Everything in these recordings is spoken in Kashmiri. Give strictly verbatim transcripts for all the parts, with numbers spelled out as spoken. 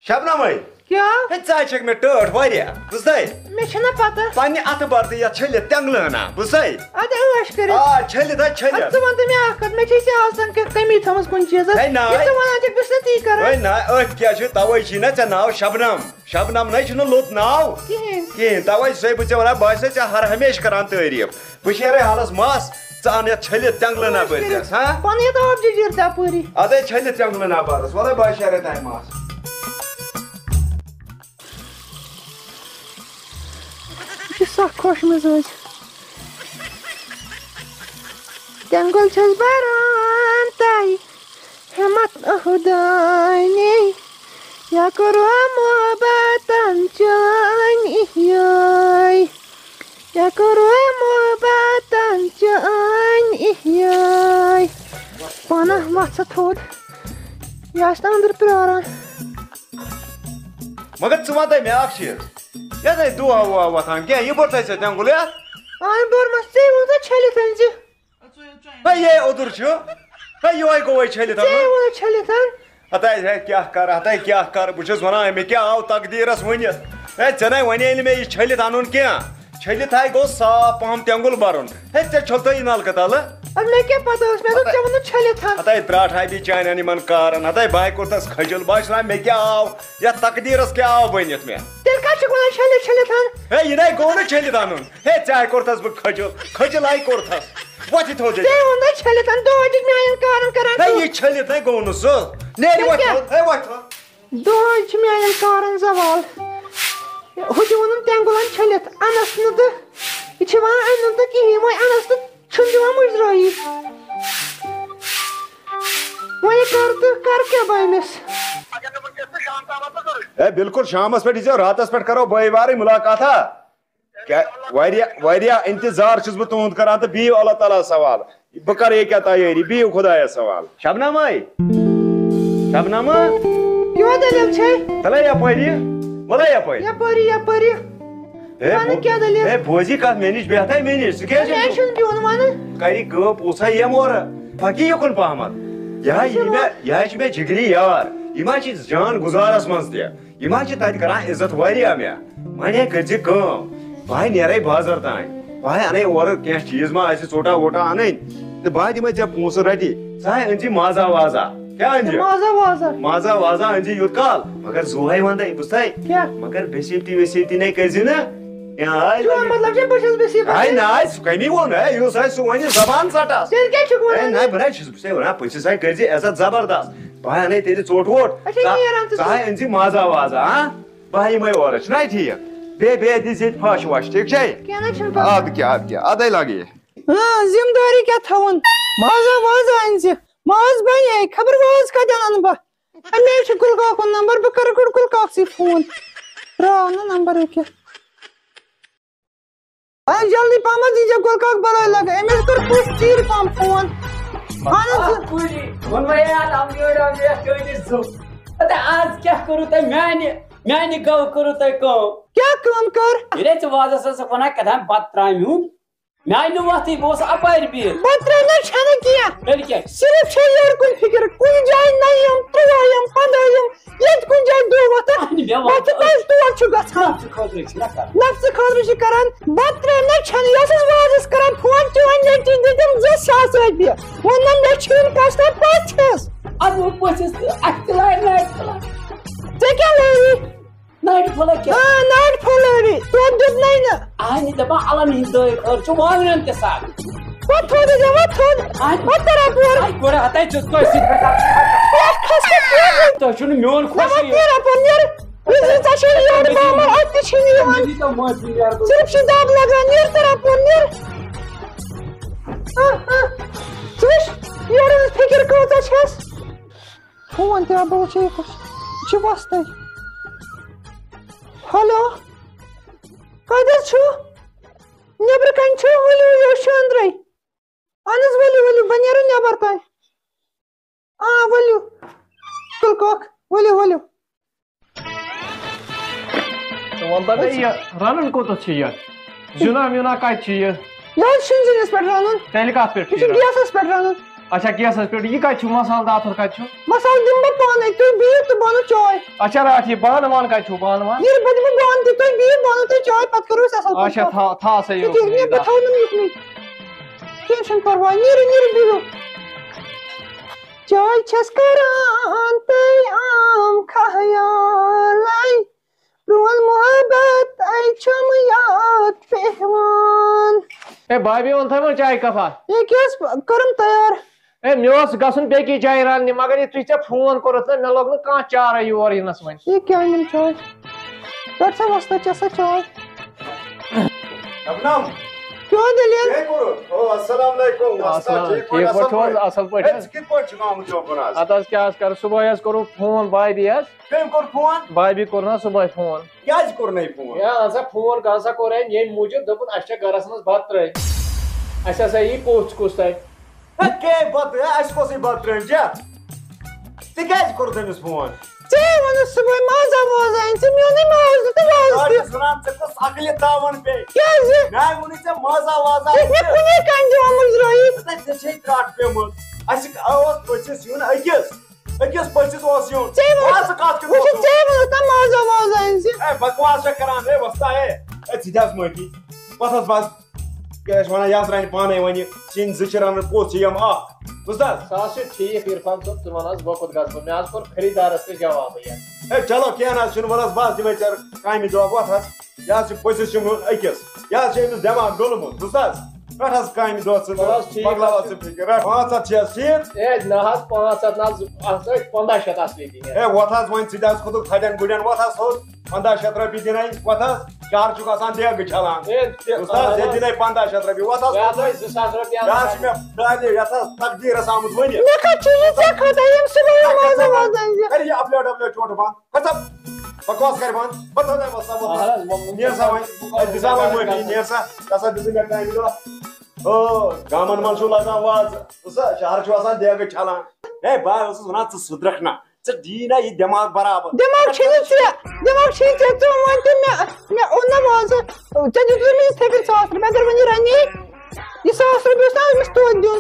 شبنمے۔ کیٛاہ؟ ہے، ژٕ ہا چھکھ مےٚ ٹٲٹھ واریاہ، بوٗزتھے؟ مےٚ چھَنہ پتہ۔ پننہِ اَتھٕ بَرتہٕ یَتھ چھٔلِتھ تٮ۪نٛگلہٕ ہنا، بوٗزتھے؟ اَدٕ عٲش کٔرِتھ۔ آ، چھٔلِتھ ہا، اَدٕ چھٔلِتھ۔ ژٕ وَن تہٕ مےٚ اَکھ کَتھ، مےٚ چھے ژےٚ آز تام کینٛہہ کٔمی تھٲومٕژ کُنہِ چیٖزَس؟ ہے، نا۔ یہِ ژٕ وَنان چھَکھ، بہٕ چھَس نا تی کَران۔ ہے، نا، أتھۍ کیٛاہ چھُ؟ تَوَے چھی نا ژےٚ ناو شبنم۔ شبنم نَے چھُنہٕ لوٚت ناو۔ کِہیٖنۍ۔ کِہیٖنۍ، تَوَے چھُسَے بہٕ ژےٚ وَنان، بہٕ آسَے ژےٚ ہر ہمیشہٕ کَران تعٲریٖف۔ بہٕ شیرے حالس مس، ژٕ اَن یتھ چھٔلِتھ تٮ۪نٛگلہٕ نہ بٔرۍزٮ۪س، ہا؟ پنہٕ یتھ آب جِجِر تپٲری۔ اَدے چھٔلِتھ تٮ۪نٛگلہٕ نہ بَرُس، وَلے بہٕ شیرے تۄہہِ مس۔ یہِ چھِ سخ خۄش مِزٲج۔ تٮ۪نٛگُل چھَس بَران تۄہہِ۔ ہمت اہدانی، یا کرو محبتن چٲنۍ احیٲے، یا کرو محبتن چٲنۍ احیٲے۔ پناہ وژھ تھوٚد، یہِ آسہِ نہٕ أنٛدرٕ پیاران۔ مگر ژٕ وَن تہٕ مےٚ اکھ چیٖز، یَتھ ہے دُعا وُعا وۄتھان کینٛہہ، یہِ بوٚر تھایہِ ژےٚ تٮ۪نٛگُل یَتھ؟ اَہَن بوٚرمَس، ژےٚ ووٚنُتھ ژےٚ چھٔلِتھ أنۍ زِ۔ ہے، یے اوٚدُر چھُ۔ ہے، یِہوٚے گوٚوَے چھٔلِتھ ژےٚ اَنُن۔ ووٚنُتھ چھٔلِتھ اَن۔ ہتاے، ہے، کیٛاہ کَرٕ، ہتاے، کیٛاہ کَرٕ؟ بہٕ چھُس وَنان، مےٚ کیٛاہ آو تقدیٖرَس ؤنِتھ؟ ہے، ژےٚ نَے وَنے نہٕ مےٚ یہِ چھٔلِتھ اَنُن کینٛہہ۔ چھٔلِتھ ہاے گوٚو صاف پَہَم تٮ۪نٛگُل بَرُن۔ ہے، ژےٚ چھوٚلتھٕے یہِ نَلکہٕ تَلہٕ؟ اَدٕ مےٚ کیٛاہ پَتہ ٲس؟ مےٚ دوٚپ، ہتاے، ژےٚ ووٚنُتھ چھٔلِتھ اَن۔ ہتاے، ترٛٹھ ہاے بی چانٮ۪ن یِمَن کارَن۔ ہتاے، بہٕ ہاے کوٚرتھَس کھٔجُل۔ بہٕ ہاے چھُس وَنان، مےٚ کیٛاہ آو؟ یَتھ تقدیٖرَس کیٛاہ آو بٔنِتھ مےٚ؟ تیٚلہِ کَتہِ چھُکھ وَنان چھٔلِتھ، چھٔلِتھ اَن؟ ہے، یہِ نَے گوٚو نہٕ چھٔلِتھ اَنُن۔ ہے، ژےٚ ہاے کوٚرتھَس بہٕ کھٔجُل، کھٔجِل ہاے کوٚرتھَس۔ وۄتھ یہِ تھوٚد ییٚتہِ۔ ژےٚ ووٚنُے چھٔلِتھ اَن، دۄہَے چھُکھ میٛانٮ۪ن کارَن کَران ہے، کٲم۔ یہِ چھٔلِتھ نَے گوٚو نہٕ سُہ۔ نیرِ تیٚلہِ وۄتھ کیٛاہ؟ تھوٚد، ہے، وۄتھ تھوٚد۔ دۄہَے چھِ میٛانٮ۪ن کارَن زوال۔ ہُہ تہِ ووٚنُم تٮ۪نٛگُل اَن چھٔلِتھ، اَنَس نہٕ تہٕ۔ یہِ چھِ وَنان اَنُن تہٕ کِہیٖنۍ، وۄنۍ اَنَس تہٕ چھُنہٕ دِوان مُجرٲیی۔ وۄنۍ کَر تہٕ کَر کیٛاہ بہٕ أمِس؟ ہے، بِلکُل، شامَس پٮ۪ٹھ ییٖزیو، راتَس پٮ۪ٹھ کَرو بٲے وارٕے مُلاقات ہا۔ کیٛاہ، واریاہ، واریاہ اِنتظار چھُس بہٕ تُہُنٛد کَران تہٕ بِہِو اللہ تعالیٰ ہَس حوالہٕ۔ بہٕ کَرٕ ییٚکیٛاہ تیٲری، بِہِو خۄدایَس حوالہٕ۔ شبنمے، شبنمہ۔ یور دٔلیٖل چھے؟ تَلے یَپٲرۍ یہِ، وَلے یَپٲرۍ۔ یَپٲرۍ، یَپٲرۍ۔ ہے، وَنہٕ بو-، کیٛاہ دٔلیٖل؟ ہے، بوزی کَتھ مےٚ نِش، بیٚہتھے مےٚ نِش، ژٕ کیٛازِ مےٚ چھُنہٕ چھُنہٕ بیٚہُن وَنہٕ۔ کَرِ کٲم، پوٚژھ ہا یِم اورٕ، پَکی یُکُن پَہمَتھ۔ یہِ ہا یہِ چھُ یہِ مےٚ، وَن۔ یہِ ہا یہِ چھُ مےٚ جِگری یار، یہِ ما چھِ جان گُزارَس منٛز تہِ۔ یہِ ما چھِ تَتہِ کَران عزت واریاہ مےٚ۔ وۄنۍ ہے کٔرۍ زِ کٲم، بہٕ ہے نیرَے بازر تام، بہٕ ہے اَنَے اورٕ کینٛہہ چیٖز ما آسہِ ژوٚٹا ووٚٹا اَنٕنۍ، تہٕ بہٕ ہے دِمَے ژےٚ پونٛسہٕ رَٹی، ژٕ ہے أنۍ زِ مازا وازا۔ کیٛاہ أنۍ زِ؟ مازا وازا۔ مازا وازا أنۍ زِ یوٗت کال، مگر زُوہَے وَندَے، بوٗزتھَے؟ کیٛاہ؟ مگر بے عزتی وے عزتی نَے کٔرۍ زِ نہٕ۔ کینٛہہ آے چون لَگہِ۔ مطلب چھُ بہٕ چھَس بے عزتی؟ آے نہ آے، سُہ کَمی ووٚن، ہے، یُس آسہِ سُہ وَنہِ زبان ژَٹَس۔ تیٚلہِ کیٛاہ چھُکھ وَنان؟ ہے نہ، بہٕ نَے چھُس، بہٕ چھُسَے وَنان، پٔژھِس ہے کٔرۍ زِ عزت زبردست۔ بہٕ ہے اَنَے تیٚلہِ ژوٚٹ ووٚٹ۔ اچھا، ژٕ، نیران ژٕ ژٕ ہے أنۍ زِ مازا وازا، ہاں؟ بہٕ یِمَے اورٕ، چھُنہ ٹھیٖک؟ بیٚیہِ، بیٚیہِ دِژ ییٚتہِ پھَش وَش، ٹھیٖک چھے؟ کینٛہہ نہ چھُنہٕ پَرواے۔ اَدٕ کیٛاہ، اَدٕ کیٛاہ، اَدَے لَگہِ یہِ۔ ہاں، ذمہٕ دٲری کیٛاہ تھاوُن؟ مازا وازا أنۍ زِ۔ ماز بَنے، خبر وازٕ کَتٮ۪ن اَنہٕ بہٕ؟ اَمے چھُ گُلہٕ کاکُن نمبر، بہٕ کَرٕ گۄڈٕ گُلہٕ کاکسٕے فون۔ ترٛاو نہٕ نمبر ییٚکیٛاہ۔ اَدٕ جلدی پہمتھ دیٖزیو گُلہٕ کاک بلٲے لگٲے۔ أمِس کوٚر پوٚژھ ژیٖرۍ پہم فون۔ اَہن حظ۔ اکھ کُلی ووٚنمَے یار، اَمبیوٗر، اَمبیوٗر، کٔرِو ژٕ۔ اَدٕ آز کیٛاہ کوٚروٕ تۄہہِ میٛانہِ، میٛانہِ گَو کوٚروٕ تۄہہِ کٲم؟ کیٛاہ کٲم کٔر؟ ییٚلے ژٕ وازَس ٲسٕکھ وَنان کیٛاہ تام بَتہٕ ترٛامہِ ہُنٛد، میٛانہِ نہٕ وَتھٕے، بہٕ اوسُس اَپارِ بِہِتھ۔ بَتہٕ ترٛامہِ نہ چھَنہٕ کینٛہہ۔ تیٚلہِ کیٛاہ؟ صرف چھےٚ یورٕ کُن فِکِر، کُنہِ جایہِ نَیِم، تُرٛوٲیِم، پَنٛدٲیِم۔ ییٚتہِ کُنہِ جایہِ دُہ وۄتھان، اَہَنہِ، مےٚ وَن وَتھٕ تہٕ تَس تور چھُ گژھان۔ نَفژٕ خٲطرٕ چھُنہ کران۔ نَفژٕ خٲطرٕ چھِ کران۔ بَتہٕ ترٛامہِ نہ چھَنہٕ، یہِ ٲسٕس وازَس کران فون، چٲنۍ نیٚچِی دِتِم زٕ ساس رۄپیہِ۔ ووٚنُم، مےٚ چھُ یِم کَسٹَم پٔژھِس۔ اَدٕ وۄنۍ پٔژھِس تہٕ اَسہِ تہِ لارِ نارِ تھَلَن۔ ژےٚ کیٛاہ لٲری؟ نارِ پھوٚلَے کیٛاہ؟ آ، نارِ پھوٚل لٲری۔ توتہِ دیُتنَے نہٕ۔ اَہَنہِ دَپان، اَلَن ہِنٛدۍ دٲے خٲر چھُ وانٛگنَن تہِ سَگ۔ وۄتھ تھوٚد یہِ، وۄتھ تھوٚد۔ اَہَنہِ۔ وۄتھ تَرا پوٚر۔ اَے، گۄڈٕ ہَتَے ژٕ کٲنٛسہِ سۭتۍ پٮ۪ٹھ اَتھ چھُ ہَتَے۔ پٮ۪ٹھ کھَس تہٕ پھیرُن۔ تۄہہِ چھُنہٕ میون نہ خۄشٕے وۄتھ یوت۔ نیرا پوٚر، نیر۔ یُس زَن ژےٚ چھے یورٕ مےٚ دِیِو، مامہٕ، اَتہِ تہِ چھُنہٕ یِوان۔ مےٚ دیٖتو معٲفی یار۔ صرف چھِ دَب لَگان، نیر تَرا پوٚر، نیر۔ آ، آ۔ ژٕ وٕچھ، یورٕ ہٕنٛز فِکِر کۭژاہ چھَس۔ فون تہِ آو، بہٕ وٕچھِ یہِ کُس چھُ وۄستَے۔ ہیلو، کَتہِ حظ چھُو؟ نیٚبرٕ کَنہِ چھُو؟ ؤلِو، یہِ چھُ أنٛدرَے۔ اَہَن حظ، ؤلِو، ؤلِو، بہٕ نیرٕ نٮ۪بر تام۔ آ، ؤلِو۔ تُل کۄکھ، ؤلِو، ؤلِو۔ ژٕ وَن تہٕ مےٚ، یہِ رَنُن کوٚتَتھ چھُ یہِ؟ زیُنا ویُنا کَتہِ چھُ یہِ؟ یہِ حظ چھُنہٕ زِنِس پٮ۪ٹھ رَنُن۔ تیٚلہِ کَتھ پٮ۪ٹھ یہِ چھُ چھُ یہِ رَنُن؟ گیسَس پٮ۪ٹھ رَنُن۔ اچھا، گیسَس پٮ۪ٹھ۔ یہِ کَتہِ چھُ؟ مصالہٕ داتُر کَتہِ چھُ؟ مصالہٕ دِمہٕ بہٕ پانَے، تُہۍ بِہِو تہٕ بہٕ اَنہٕ چاے۔ اچھا، راتھ یہِ بانہٕ وانہٕ کَتہِ چھُو؟ بانہٕ وانہٕ؟ یہِ بہٕ دِمہٕ بانہٕ تہِ، تُہۍ بِہِو، بہٕ اَنہٕ تۄہہِ چاے، پَتہٕ کَرو أسۍ اَصٕل پٲٹھۍ اچھا، کَتھ۔ تھاو، تھاو سا یہِ تُہۍ اوس کیٛازِ مےٚ نِیِو بہٕ دَتھ۔ تھاوٕ نہٕ یُکنُے؟ کینٛہہ چھُنہٕ پَرواے، نیٖرِو، نیٖرِو، بِہِو۔ چاے چھَس کَران تیام خیالَے، پرون محبت اے چھم یاد پیوان۔ اے بابی، اوٚن تھٲے وۄنۍ چاے کپ اکھ؟ یہِ کیٛاہ حظ کٔرٕم تیار؟ اے، مےٚ اوس گژھُن بیٚکِس جایہِ رننہِ، مگر یُتھُے ژےٚ فون کوٚرُتھ نہ، مےٚ لوٚگ نہٕ کانٛہہ چارے یور یِنس وۄنۍ۔ یہِ کیٛاہ أنِم چاے؟ رٹ سا وۄستا، چےٚ سا چاے۔ شبنم، کیٛاہ دٔلیٖل؟ کیٛاہ کوٚرُتھ؟ او، السلام علیکم۔ وۄستا، السلام، ٹھیٖک پٲٹھۍ، ٹھیٖک پٲٹھۍ چھُو حظ؟ اَصٕل پٲٹھۍ؟ اے، ژٕ کِتھ پٲٹھۍ چھُکھ آمُت یوکُن آز؟ اَدٕ حظ، کیٛاہ حظ کَرٕ، صُبحٲے حظ کوٚرُکھ فون بابی حظ۔ کٔمۍ کوٚر فون؟ بابی کوٚر نا صُبحٲے فون۔ کیٛازِ کوٚر نَے فون؟ ہے، اَہَن سا، فون کَہَن سا کوٚر أمۍ ییٚمہِ موٗجوٗب، دوٚپُن، اَسہِ چھےٚ گَرَس منٛز بَتہٕ ترٲوِتھ۔ اَسہِ ہسا یی پوٚژھ کُس تۄہہِ۔ ہے، کیٛاہ بَتہٕ؟ ہے، اَسہِ کۄسٕے بَتہٕ ترٲوِتھ؟ ژےٚ کیٛازِ کوٚرُتھ أمِس فون؟ ژےٚ ووٚنُتھ صُبحٲے مازا وازا أنۍ ژےٚ، میونُے ماز دیُت تہٕ واز ژٕ تہِ۔ چھُس وَنان، ژےٚ کۄس عقلہِ تاوَن پیٚیہِ؟ کیٛازِ؟ مےٚ ووٚنُے ژےٚ مازا وازا ژےٚ چھُکھ مےٚ أنۍ ژٕ۔ کُنے کَنہِ دِوان مُجرٲیِتھ؟ ہے، ژےٚ چھے ترٛٹھ پیٚمٕژ۔ اَسہِ اوس پٔژھِس یُن أکِس۔ أکِس پٔژھِس اوس یُن۔ ژےٚ ووٚن، ژٕ کتھ کیُتھ وٕچھ، اوسُکھ؟ ژےٚ ووٚن اوٚتام مازا وازا أنۍ زِ۔ اے، بکواس چھےٚ کران، اے وۄستا، اے، اے، ژٕ دِ حظ معٲفی۔ پتہٕ حظ بس، کیٛاہ چھِ ونان، یہِ حظ رنہِ پانے وۄنۍ یہِ سِنۍ زٕ چھِ رنان، پوٚژھ چھِ یِم اکھ۔ بوٗزتھٕ حظ؟ سُہ حظ چھُ ٹھیٖک، عرفان صٲب، ژٕ وَن حظ، بہٕ کوٚت گژھٕ بہٕ؟ مےٚ حظ کوٚر خریٖدارس تہِ جوابٕے یَتھ۔ اے، چلو، کینٛہہ نہ حظ چھُنہٕ، وَلہٕ حظ، بہٕ حظ دِمے ژےٚ کامہِ دۄہ وۄتھ حظ۔ یہِ حظ چھُ پٔژھِس چھُ میون أکِس۔ یہِ حظ چھُ أمِس دٮ۪ماغ ڈوٚلمُت۔ بوٗزتھٕ حظ؟ رَٹ حظ کامہِ دۄہ ژٕ، وَلہٕ حظ ٹھیٖک مۄکلاو حظ حظ چھُ۔ ژٕ فِکِر۔ رَٹ پانٛژھ ہَتھ چھِ حظ ٹھیٖک؟ ہے، نہ حظ، پانٛژھ ہَتھ نہ حظ، اَتھ ٲسۍ پنٛداہ شیٚتھ اَصلی دِنۍ۔ ہے، وۄتھ حظ وۄنۍ، ژٕ تہِ حظ کھوٚتُکھ تھدٮ۪ن گُرٮ۪ن، وۄتھ حظ تھوٚد۔ پنٛداہ شیٚتھ رۄپیہِ دِنَے، وۄتھ حظ۔ شہر چھُکھ آسان دیگہٕ چھَلان۔ ہے، تہِ، بوٗزتھٕ حظ؟ اَہَن ییٚتہِ حظ۔ دِنَے پنٛداہ شیٚتھ رۄپیہِ، وۄتھ حظ۔ یہِ حظ وۄتھ حظ۔ وۄنۍ زٕ ساس رۄپیہِ حظ یہِ حظ چھِ مےٚ دالہِ، یَتھ حظ تقدیٖرَس آمُت ؤنِتھ۔ مےٚ کَتہِ چھُ یہِ ژےٚ خٲطرٕ ییٚمہِ صُبحٲے مازٕ وازٕ أنۍ زِ؟ ہے، یہِ اَپلوڈ، اَپلوڈ چھوٹہٕ بَنٛد۔ کھسا، بکواس کر بند۔ بہٕ تھاوٕ تۄہہِ وۄستہٕ، بہٕ اہن حظ، وۄنۍ، وۄنۍ، نیر سا وۄنۍ۔ وۄنۍ، اے، دِ سا وۄنۍ معٲفی، نیر سا۔ ژٕ ہسا دِژٕے مےٚ کامہِ دۄہ۔ او، گامن منٛز چھُو لگان وازٕ۔ بوٗزتھا، شہر چھُ آسان دیگہٕ چھلان۔ ہے، بہٕ اوسُس وَنان، ژٕ سُدرکھ نہ۔ ژٕ دِیی نہ یہِ دٮ۪ماغ برابر۔ دٮ۪ماغ چھُے نہٕ ژےٚ، دٮ۪ماغ چھُے نہٕ ژےٚ، ژٕ وَن تہٕ مےٚ، مےٚ اوٚن نہ وازٕ۔ ژےٚ دیُتُے مےٚ یِتھَے کٔنۍ ساس رۄپیہِ، مگر وۄنۍ یہِ رَنی، یہِ ساس رۄپیہِ اوس نہ أمِس توتہِ دیُن۔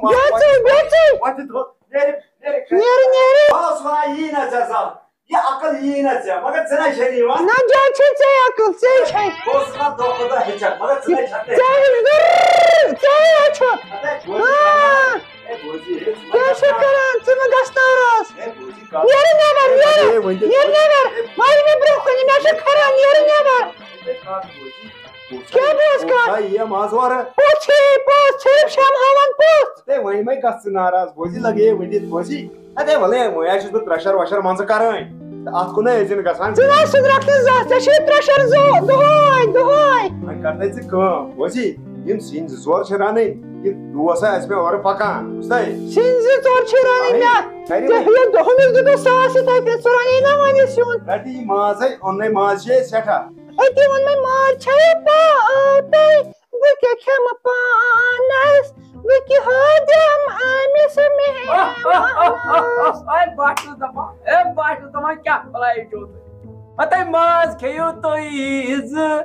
بیٚیہِ ژٕے، بیٚیہِ ژٕے۔ وۄتھ تہِ تھوٚد، نیرِ، نیرِ۔ نیرِ، نیرِ۔ بہٕ اوسُس وَنان، یی نہ ژےٚ زانٛہہ۔ یہِ عقل یی نہ ژےٚ، مگر ژےٚ نہ چھے نہٕ یِوان۔ نہ، جان چھے ژےٚ عقل، ژےٚ چھے۔ بہٕ اوسُس وَنان دۄہ کھۄتہٕ دۄہ ہیٚچھکھ، مگر ژٕ نَے چھَکھ نہٕ۔ ژےٚ ہے ضروٗر، ژےٚ ہے چھُ۔ ہَتَے، بوز یہِ ہاں۔ کَتھ۔ ہے، بوز یہِ، ہے، ژٕ مہ کیٛاہ گژھ چھُکھ ناراض۔ کَران؟ ژٕ مہ گژھ ناراض۔ ہے، بوز یہِ کَتھ۔ نیرٕ نٮ۪بر، ہے، نیرٕ۔ ہے، ؤنۍ دِ۔ نیرٕ نٮ۪بر۔ وَلہٕ مےٚ برٛونٛہہ کُن، مےٚ چھُ کھَران، نیرٕ نٮ۪بر۔ ہے، کَتھ بوز یہِ؟ کیٛاہ بوز کَتھ؟ پوٚز ہا یِیَم آز اورٕ۔ پوٚز چھے، پوٚز چھے، شمہٕ ہاوان پوٚز۔ ہے، وۄنۍ مَے گژھ ژٕ ناراض، بوزی لگے ؤنِتھ بوزی۔ اَدے وَلے، وۄنۍ حظ چھُس بہٕ پرٛیشَر وَشَر منٛزٕ کَرٲنۍ۔ تہٕ اَتھ کُن نَے ٲسۍ زِ نہٕ گژھان۔ ژٕ نہ سُدرَکھ نہٕ زانٛہہ، ژےٚ چھُے پرٛیشَر زو-، دۄہَے، دۄہَے۔ وۄنۍ کَر تَے ژٕ کٲم، بوزی، یِم سِنۍ زٕ ژور چھِ رَنٕنۍ، یہِ دوس ہا آسہِ مےٚ اورٕ پَکان، بوٗزتھَے؟ سِنۍ زٕ ژور چھِ رَنٕنۍ اَہَے، مےٚ۔ کَرِ ژےٚ وۄنۍ۔ یہِ دۄہَس دیُتُتھ ساس یِتھَے کٔنۍ، ژٕ رَنے نہ وۄنۍ سیُن۔ رَٹہِ یہِ مازَے، اوٚننَے ماز چھِ أسۍ سٮ۪ٹھاہ۔ أتی ووٚن مےٚ، ماز چھَے پاپے، بہٕ کیٛاہ کھٮ۪مہٕ پانَس، بہٕ کیٛاہ ہٲدِم أمِس مہمانَس۔ اے، بہٕ ہا چھُس دَپان، اے، بہٕ ہا چھُس دَپان، کیٛاہ بَلاے چھُو تُہۍ؟ ہَتَے ماز کھیٚیِو تُہۍ زٕ،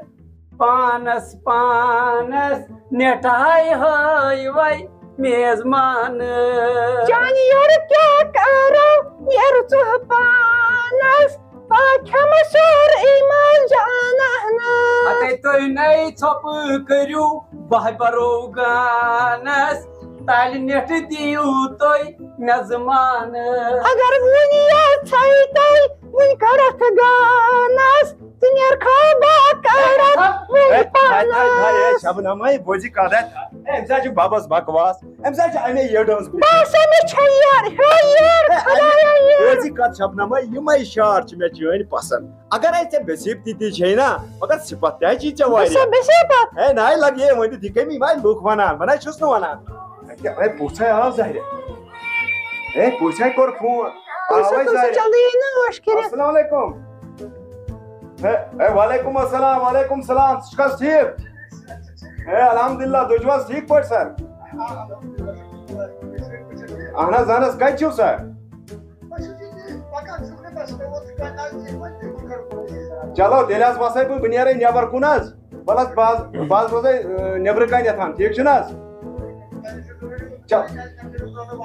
پانَس پانَس نٮ۪ٹھاے ہٲیوَے میزبانہٕ۔ چانہِ یورٕ کیٛاہ کَرو، یورٕ ژٕ پانَس۔ پاکھ کھٮ۪مہٕ سورُے ماز جانانس۔ ہتے تُہۍ نَے ژھۄپہٕ کٔرِو بہہ بَرو گانَس، تَلہِ نٮ۪ٹھ دِیِو تُہۍ میزبانہٕ۔ اگر وُنہِ یَژھَے تُہۍ، وُنہِ کَرَتھ گانَس، ژٕ نیر کھا با کَرَتھ وُنہِ ہے، ہے، ہے، ہے، ہے، پانَس۔ شبنمے، بوزِ کَتھ، ہے، أمِس حظ چھِ بَبَس بکواس۔ أمِس حظ چھِ اَمے یٔڈ ہٕنٛز بس أمِس چھےٚ یٔڈ، ہے یٔڈ، ہے، خۄدایا یٔڈ۔ بوزِ کَتھ شبنمے، یِمَے شعر چھِ مےٚ چٲنۍ پسنٛد۔ اگر ہے ژےٚ بے صفتی تہِ چھے نا، مگر صفت تہِ حظ چھِ ژےٚ واریاہ۔ بے صفت؟ ہے نہ، ہے لگہِ ہے ؤنِتھ، یہِ کٔمی ما لُکھ وَنان، بہٕ نہ حظ چھُس نہٕ وَنان۔ ہے، ہے، پوٚژھ ہے آو ظاہرِ۔ ہے، پوٚژھ ہے کوٚر فون۔ پوٚژھ آو ہے کوٚر ظاہرِ۔ جلدی یی نا ٲش کٔرِتھ۔ السلام علیکم۔ ہے، ہے، وعلیکم السلام، وعلیکم السلام، ژٕ چھُکھ حظ ٹھیٖک؟ ہے، الحمدللہ، تُہۍ چھِو حظ ٹھیٖک پٲٹھۍ، سر؟ اہن حظ، اہن حظ، کتہِ چھِو، سر؟ چلو، تیٚلہِ حظ وسے بہٕ، بہٕ نیرے نٮ۪بر کُن حظ۔ وَلہٕ حظ، بہٕ حظ، بہٕ حظ روزے، آ، نٮ۪برٕ کَنٮ۪تھ، ٹھیٖک چھُنہٕ حظ؟ چل۔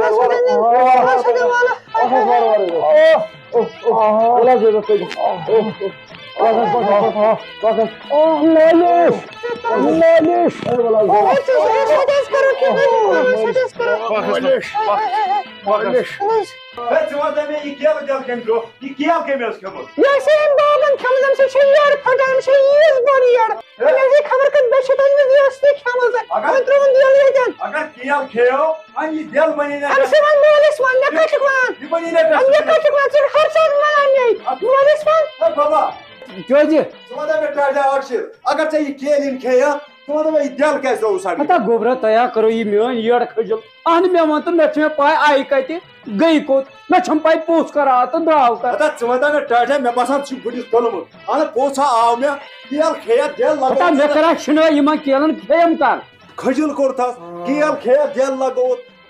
وَلہٕ حظ، وَلہٕ حظ، وَلہٕ حظ۔ آہ، آہ، آہ، آہ، آہ، مٲلِش، مٲلِش۔ ہے، ژٕ، ہے، سۄ تہِ حظ کَرو کینٛہہ، سۄ تہِ حظ کَرو۔ مٲلِش۔ ہے، ژٕ وَن تہٕ مےٚ، یہِ کیلہٕ دٮ۪ل کٔمۍ ترٛوو؟ یہِ کیل کٔمۍ ٲس کھیوٚمُت؟ یہِ ٲسۍ أمۍ بابَن کھیوٚمُت، أمِس چھِ یٔڈ پھٔٹان، أمِس چھِ ییٖژ بٔڑ یٔڈ۔ ہے؟ مےٚ ٲسۍ خبر کَتہِ، مےٚ چھِ تَمہِ وِزِ یہِ ٲسٕے کھیوٚمٕژ۔ اگر، وۄنۍ ترٛووُن دٮ۪ل ییٚتٮ۪ن۔ اگر کیل کھیٚیو، وۄنۍ یہِ دٮ۪ل بَنی نہ أمِس چھِ وۄنۍ مٲلِس وَن، مےٚ کَتہِ چھُکھ وَنان؟ یہِ بَنی نہ اَدٕ مےٚ کَتہِ چھُکھ وَنان؟ ژٕ ہر ساتہٕ وَنان مے۔ اَدٕ مٲلِس وَن۔ ہے بابا، کیٛازِ؟ ژٕ وَن تہٕ مےٚ ٹاٹھا اَکھ چیٖز، اگر ژےٚ یہِ کیل یِن کھیٚیہِ، ژٕ وَن تہٕ مےٚ یہِ دٮ۪ل کیٛازِ ترٛووُس اَتھ؟ ہتا گوٚبرا، تۄہہِ ہا کٔرٕو یہِ میٛٲنۍ یٔڈ کھٔجِل۔ اہنہِ، مےٚ وَن تہٕ مےٚ چھِ مےٚ پَے آیہِ کَتہِ، گٔے کوٚت؟ مےٚ چھَم پَے پوٚژھ کَر آو تہٕ درٛاو کَر۔ ہتا ژٕ وَن تہٕ مےٚ ٹاٹھا، مےٚ باسان ژٕ چھُکھ بٕڈِس گوٚلمُت۔ اہن پوٚژھ ہا آو مےٚ، کیل کھیٚیَتھ دٮ۪ل لَگٲوِتھ۔ ہتا مےٚ کَرا شِنٲے یِمَن کیلَن، کھیٚیَم کَر؟ کھٔجِل کوٚرتھَس، کیل کھیٚیَتھ دٮ۪ل لَگٲوِتھ۔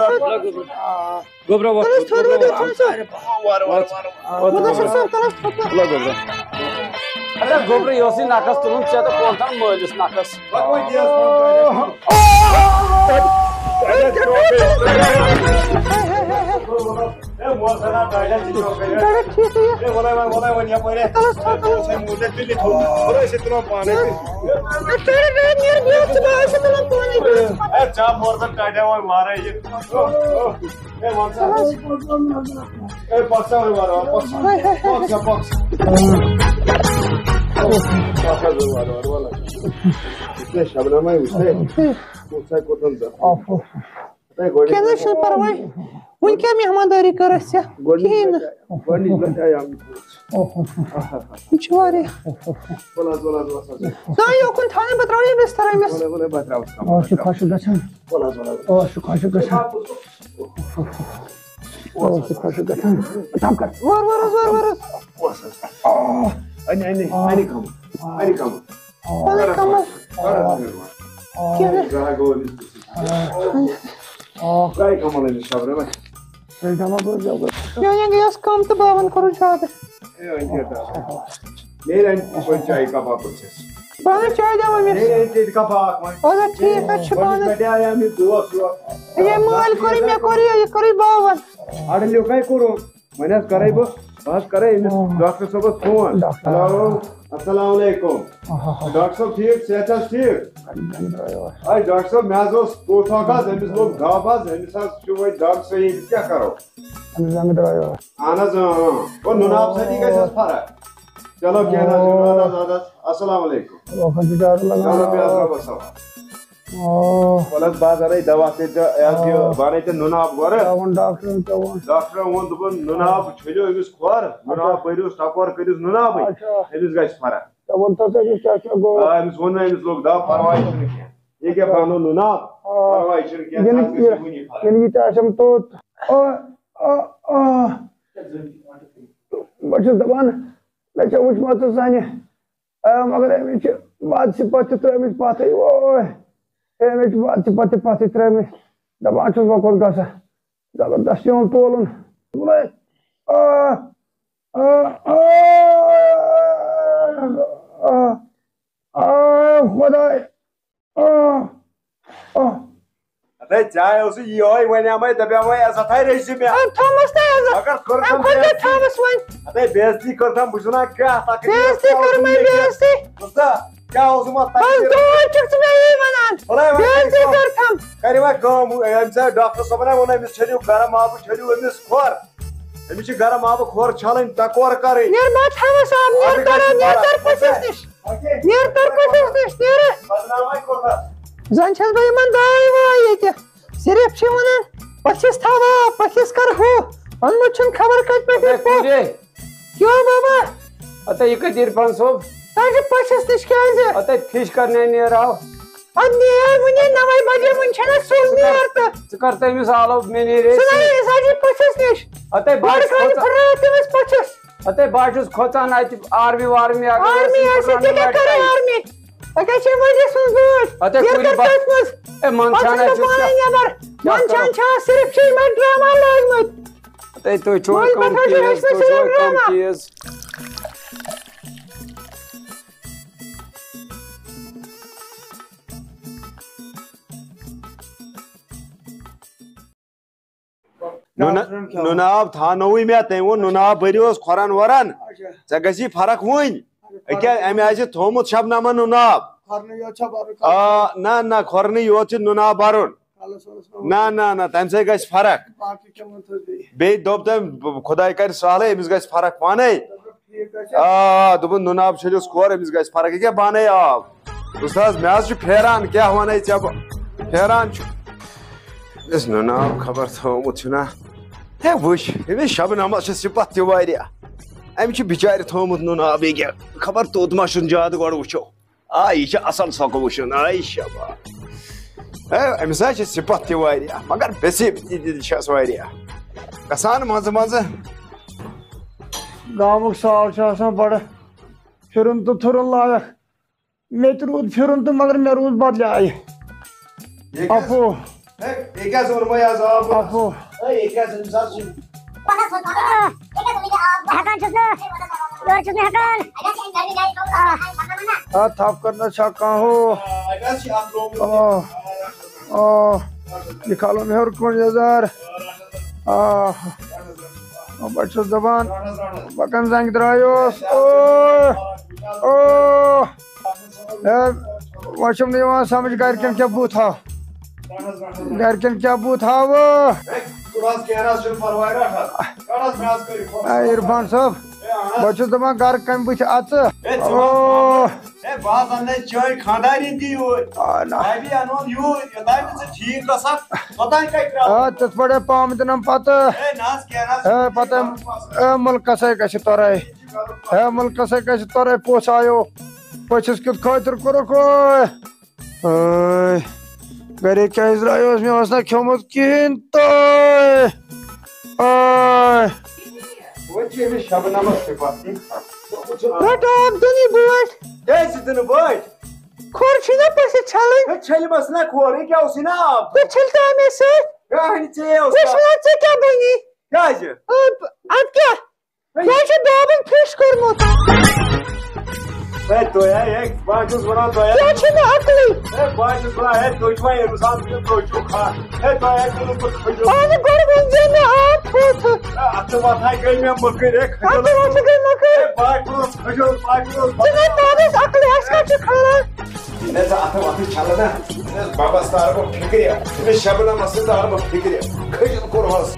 اَندر۔ گوٚبرا وۄتھ، تَلَس تھوٚد گوٚبرا وۄتھ، وۄتھ۔ تھوٚد سا۔ وارٕ، وارٕ، وارٕ، وارٕ۔ وۄتھ، مُدثر وۄتھ۔ صٲب، تَلَس تھوٚد سا۔ لَگ گوٚبرا۔ اَدٕ گوٚبرا، یہِ اوسُے نَکھَس تُلُن، ژےٚ تہٕ پونٛتھَن مٲلِس نَکھَس۔ وۄنۍ گیس بنٛد کٔرِتھ۔ اے، موسم آ ٹاٹا چھ چوک کٔرِتھ۔ ٹاٹا ٹھیٖک چھُ یہِ۔ اے، وَلَے، وَلَے، وَلَے، وَلَے، وَنہِ یَپٲرۍ۔ تَلَس تھوٚد، تَلَس۔ وَلَے، أسۍ تُلو پانَے۔ وَلَے، أسۍ تُلو پانَے۔ اے، ٹاٹا، ٹاٹا، نیر، نیر، ژٕ باو، أسۍ تُلو پانَے۔ اے، ژےٚ موسم ٹاٹا وۄنۍ وارَے یہِ۔ اے، وَن سا۔ اے، پَکھ سا، وَلہٕ، وَلہٕ، وَلہٕ، پَکھ سا۔ ہاے، ہاے، ہاے۔ پَکھ سا، پَکھ سا۔ پَکھ سا، وَلہٕ، وَلہٕ، وَلہٕ۔ وٕچھ سا، شبنمے، وٕچھ سا۔ وٕچھ سا، کوٚت زَن۔ اَفو۔ ہے، گۄڈٕنِچ کینٛہہ نہ حظ چھُنہٕ پَرواے۔ وۄنۍ کیٛاہ مہماندٲری کٔر اَسہِ ژےٚ؟ گۄڈٕنِچ کِہیٖنۍ نہٕ۔ لَٹہِ، گۄڈٕنِچ لَٹہِ آیہِ آمُت۔ اوہو۔ یہِ چھُ واریاہ۔ وَلہٕ حظ، وَلہٕ حظ، وَلہٕ حظ۔ نہ، یوکُن تھاو نہٕ، بہٕ ترٛاوٕ یہِ بِستَرَے مےٚ۔ وَلہٕ، وَلہٕ، بہٕ ترٛاوَس کَمرَس۔ آ، چھُ خۄشٕک گژھان۔ وَلہٕ حظ، وَلہٕ حظ۔ آ، چھُ خۄشٕک گژھان۔ آ، چھُ خۄشٕک گژھان۔ تھَم کر۔ وَر، وَر حظ، وَر، وَر حظ۔ اوس حظ۔ آ۔ اَنہِ، اَنہِ، آ۔ اَنہِ کَمہٕ۔ آ۔ اَنہِ کَمہٕ۔ پَنٕنۍ کَمَل۔ کَرَس مےٚ وَن۔ کیٛاہ؟ زَہرا گوٚو أمِس بٕتھِس۔ آ۔ ترٛایہِ کَمَل أمِس شَبرَمَس۔ تیٚلہِ دَپان بہٕ زیوٕ۔ میٛانٮ۪ن گٔیَس کَم تہٕ باوَن کوٚرُس زیادٕ۔ اے، وۄنۍ کیٛاہ دَپہٕ؟ نیرِ اَنہِ تہِ وۄنۍ چایہِ کَپا پرٛژھٮ۪س۔ بہٕ اَنہٕ چاے دِوان أمِس۔ نیرِ اَنہِ تہِ کَپا اَکھ وۄنۍ۔ اَدٕ ٹھیٖک حظ چھُ، بہٕ وۄنۍ اَنہٕ۔ پٮ۪ٹھٕ آیہِ مےٚ دوس یور۔ ہے، مٲلۍ کوٚرُے، مےٚ کوٚرُے، یہِ کوٚرُے باوَن۔ اَڑٕ لیوٚکھَے کوٚرُن۔ وۄنۍ حظ کَرَے بہٕ، بہٕ حظ کَرَے أمِس آ۔ ڈاکٹر صٲبَس فون۔ ڈاکٹر۔ ہیلو، السلام علیکم۔ آہا۔ ڈاکٹر صٲب ٹھیٖک، صحت چھا حظ ٹھیٖک؟ زنٛگہٕ درٛایو۔ اَے ڈاکٹر صٲب، مےٚ حظ اوس کوٚت اَکھ حظ، أمِس لوٚگ دَب حظ، أمِس حظ چھُ وۄنۍ دَب صحیح، أمِس کیٛاہ کَرو؟ أمِس زنٛگہٕ درٛایو۔ اَہَن حظ، اۭں، اۭں۔ گوٚو نُنہٕ آبہٕ سۭتی گژھِ حظ فرق۔ چلو، کینٛہہ نہٕ حظ چھُنہٕ۔ اَدٕ حظ، اَدٕ حظ۔ السلام علیکم۔ وۄنۍ چھُ ڈاکٹر لگان۔ چلو، بیٚہہ حظ رۄبَس حوالہٕ۔ آ۔ وَلہٕ حظ، بہٕ حظ اَنَے دوا تہِ تہٕ یہِ حظ یہِ آ۔ بہٕ اَنَے تہِ نُنہٕ آب گۄڈٕ۔ ژےٚ ووٚن ڈاکٹرَن کیٛاہ ووٚن؟ ڈاکٹرَن ووٚن، دوٚپُن، نُنہٕ آب چھٔلِو أمِس کھۄر، نُنہٕ آب اچھا۔ بٔرِوس ٹَکور کٔرِوس نُنہٕ آبٕے، اچھا۔ أمِس گژھِ فرق۔ ژےٚ ووٚن تَتھ أمِس کیٛاہ کیٛاہ گوٚو؟ آ، أمِس ووٚن مےٚ، أمِس لوٚگ دَب، پَرواے چھُنہٕ کینٛہہ۔ یہِ کیٛاہ بَنو نُنہٕ آب؟ آ۔ پَرواے چھُنہٕ کینٛہہ، ییٚلہِ اَتھ گژھِ یہِ، وُنی فرق۔ ییٚلہِ یہِ تہِ آسٮ۪م توٚت۔ آ، آ، آ۔ بہٕ چھُس دَپان، مےٚ چھےٚ وٕچھمَژٕ زَنہِ۔ آ، مگر أمِس چھِ وَتہِ چھِ پَتہٕ تہِ ترٛٲومٕتۍ پَتھٕے، اوے۔ أمِس چھِ وَتہِ چھِ پَتہٕ تہِ پَتھٕے ترٛٲومٕتۍ۔ دَپان چھُس، وۄنۍ کوٚت گژھٕ؟ زبردست چھُ یِوان تولُن۔ آ، آ، آ، آ، آ، خۄداے۔ آ، آ۔ اَدَے، ژےٚ اوسُے یِہوٚے وَنیٛامَے، دَپیٛامَے، عزت ہاے رٔچھۍ زِ مےٚ۔ آ، تھومَس نا عزت۔ مگر کٔرٕکھ آ، ہَم خۄدا بےعزتی۔ تھاوَس وۄنۍ۔ اَدَے، بےعزتی کٔرٕکھ ہَم، بہٕ چھُس وَنان، کیٛاہ تَقریٖر بےعزتی کیٛاہ کٔر اوسُے مےٚ یہِ کیٛاہ؟ بےعزتی۔ بوزتھا؟ کیٛاہ اوسُم اَتھ بَس تَقریٖر؟ دۄہَے چھُکھ ژٕ مےٚ یی وَنان۔ وَلَے وۄنۍ بےعزتی کٔرِو کٔر تھَم۔ کَرِو وۄنۍ کٲم، ییٚمہِ ساتہٕ ڈاکٹر صٲبَن ووٚن، أمِس چھٔلِو گرم آبہٕ، چھٔلِو أمِس کھۄر۔ أمِس چھِ گرم آبہٕ کھۄر چھَلٕنۍ، ٹَکور کَرٕنۍ۔ نیر بہٕ ہا تھاوَس آب، نیر اَدٕ کَرو، گژھِ نیر فرق۔ تَر پٔژھِس نِش۔ نیر تَر پٔژھِس نِش، نیر۔ بدنام ہَے کوٚرتھَس۔ زَن چھَس بہٕ یِمَن داے واے ییٚتہِ۔ صرف چھِ وَنان، پٔژھِس تھاو آب، پٔژھِس کَر ہُہ۔ اوٚنمُت چھُنہٕ خبر کَتہِ پٮ۪ٹھ یہِ پوٚک۔ کیوں بابا؟ اَتَے یہِ کَتہِ عرفان صٲب؟ تۄہہِ چھِ پٔژھِس نِش کیٛازِ؟ اَتَے فِش کَرنہِ نیرہو۔ اَدٕ نیر وٕنی نَوَے بَجے، وٕنہِ چھَنہ سُل نیر تہٕ۔ ژٕ کَر تٔمِس آلو، مےٚ نیرِ سُہ نہ أسۍ۔ یی، أسۍ حظ یی پٔژھِس نِش۔ اَتَے بہٕ گۄڈٕ حظ کھٲلِو کھوژان۔ پھٕٹراو تٔمِس پٔژھِس۔ اَتَے بہٕ حظ چھُس کھوژان اَتہِ آرمی وارمی اگر آرمی ٲسِتھ آسہِ، ژٕ کیٛاہ کَرٕ آرمی؟ تۄہہِ کیٛاہ چھِ ؤنِتھ سٕنٛز بٲتھ؟ اَتَے یَتھ کُنہِ کَتھ بَتھ۔ تٔتھۍ منٛز۔ اے، منٛدچھان پَتہٕ چھُس حظ بہٕ چھُس پانَے ژےٚ۔ نٮ۪بَر۔ کیٛاہ منٛدچھان کَرو؟ چھا؟ صرف چھِ یِمَے ڈرٛاما لٲگۍمٕتۍ۔ اَتَے تُہۍ چھِو وۄنۍ کَم پَتہٕ حظ چھِ چیٖز، رَچھمٕتۍ تُہۍ چھِو صرف کَم ڈرٛاما۔ چیٖز۔ نُنہٕ، ڈاکٹرن کیٛاہ ووٚن؟ نُنہٕ آب تھاونووُے مےٚ، تٔمۍ ووٚن، نُنہٕ آب بٔرِو حظ کھۄرَن وۄرَن، اچھا۔ ژےٚ گژھی فرق وٕنۍ۔ اچھا، أکیٛاہ فرق۔ اَمہِ آسہِ تھوٚومُت شبنمَن نُنہٕ آب۔ کھۄرنٕے یوت چھا بَرُن؟ آ، نہ، نہ، کھۄرنٕے یوت چھُ نُنہٕ آب بَرُن۔ نہ، نہ، نہ، تَمہِ سۭتۍ گژھِ فرق۔ بیٚیہِ دوٚپ تٔمۍ، خۄداے کَرِ سہلٕے، أمِس گژھِ فرق پانَے۔ آ، دوٚپُن، نُنہٕ آب چھٔلِس کھور، أمِس گژھِ فرق۔ یہِ کیٛاہ بانَے آب؟ اُستاد، مےٚ حظ چھُ پھیران، کیٛاہ وَنَے ژےٚ بہٕ؟ پھیران چھُ۔ أمِس نُنہٕ آب خبر تھوٚومُت چھُنا۔ ہے، وٕچھ، أمِس شبنمس چھِ صفت تہِ واریاہ۔ أمۍ چھُ بِچارِ تھوٚومُت نُنہٕ آب ییٚکیٛاہ۔ خبر توٚت ما چھُن زیادٕ، گۄڈٕ وٕچھو۔ آ، یہِ چھِ اصل سۄکہٕ وٕچھُن، آے شاباش۔ ہے، أمِس حظ چھِ صفت تہِ واریاہ، مگر بے صفتی تہِ چھَس واریاہ۔ گژھان منٛزٕ منٛزٕ۔ گامُک سال چھُ آسان بڑٕ پھِرُن تہٕ تھُرُن لایق۔ مےٚ تہِ روٗد پھِرُن تہٕ مگر مےٚ روٗد بدلہِ آیہِ۔ یہِ کیٛاہ؟ اَپو۔ ہے، یہِ کیٛاہ زوٚن وۄنۍ آز آب؟ اَپو۔ ہے، یہِ کیٛاہ زَن سا چھُ؟ ہٮ۪کان چھُس نہٕ، یورٕ چھُس نہٕ ہٮ۪کان۔ آ۔ آ، تھپھ کرنا چھا کانٛہہ ہو؟ آ، آ، یہِ کھالو مےٚ ہیوٚر کُن یَزار۔ آ، بہٕ چھُس دَپان، بہٕ کَمہِ زَنٛگہِ درٛایوس۔ او، او۔ ہے، وۄنۍ چھُم نہٕ یِوان سمجھ، گرِکٮ۪ن کیٛاہ بُتھ ہاو؟ گرِکٮ۪ن کیٛاہ بُتھ ہاوٕ؟ ہے، کوٚر حظ کینٛہہ نہ حظ چھُنہٕ پرواے، رَٹ حظ۔ رَٹ حظ، مےٚ حظ کٔرِو خۄش۔ ہے، عرفان صٲب، ہے، اَہَن حظ۔ بہٕ چھُس دَپان گرٕ کَمہِ بُتھِ اَژٕ؟ ہے، ژٕ وَن او۔ پانہٕ۔ ہے، بہٕ حظ اَنہٕ نَے چٲنۍ خانٛدارِنۍ تہِ یوٗرۍ۔ آ، نہ۔ بھابھی اَنون یوٗرۍ، یوٚتام نہٕ ژٕ ٹھیٖک گژھکھ، توٚتام کَتہِ ترٛاوَکھ؟ آ، تِتھ پٲٹھۍ پامہٕ دِنَم پَتہٕ۔ ہے، نہ حظ، کینٛہہ نہ حظ۔ ہے، پَتہٕ، ہے، مُلکَسَے گژھِ تۄرَے۔ ہے، مُلکَسَے گژھِ تۄرَے، پوٚژھ آیو۔ پٔژھِس کیُتھ خٲطرٕ کوٚرُکھ، اوے۔ اوے۔ گرے کیٛازِ درٛایوس؟ مےٚ اوس نہ کھیوٚمُت کِہیٖنۍ تہِ۔ اوے۔ وۄنۍ چھِ أمِس شبنمس تہِ پتہٕ۔ رٹ آب دِنی بٲٹھۍ۔ کیٛازِ دِنہٕ بٲٹھۍ؟ کھۄر چھُے نہ پٔژھِس چھلٕنۍ۔ ہے، چھٔلمس نہ کھۄر، یہِ کیٛاہ اوسُے نہ آب؟ تہٕ چھٔلۍ ترٛاو مےٚ سۭتۍ۔ ہے، اہنہِ ژےٚ اوس وٕچھ نہ۔ مےٚ ژےٚ کیٛاہ بنی؟ کیٛازِ؟ اَدٕ، اَدٕ کیٛاہ؟ ہے، یہِ چھُ دابن فِش کوٚرمُت۔ ہے، تُہۍ ہے، ہے، بہٕ حظ چھُس وَنان، تُہۍ ہے۔ کیٛاہ چھُ مےٚ عقلٕے؟ ہے، بہٕ حظ چھُس وَنان، ہے، تُہۍ چھُوا اِنسان، تُہۍ چھُو کھَ-، ہے، تۄہہِ ہے کوٚروٕ پَتہٕ کھٔجُل۔ اَہَن، گۄڈٕ ؤنۍ زِ مےٚ آب کوٚت؟ ہے، اَتھ چھِ وَتھان گٔے مےٚ مٔکٕرۍ، ہے، کھٔجُل۔ اَتھ چھِ وَتھان گٔے مٔکٕرۍ۔ ہے، بہٕ حظ چھُس کھٔجُل، بہٕ حظ چھُس۔ ژٕ گٔے پانَس عقلٕے، اَسہِ کَتہِ چھُ کھالان؟ ییٚلہِ ژٕ اَتھٕ وَتھٕ چھَلہٕ نا، أمِس بَبَس تارٕ بہٕ فِکرِ، أمِس شبنمَس تہِ تارٕ بہٕ فِکرِ، کھٔجُل کوٚرہوس۔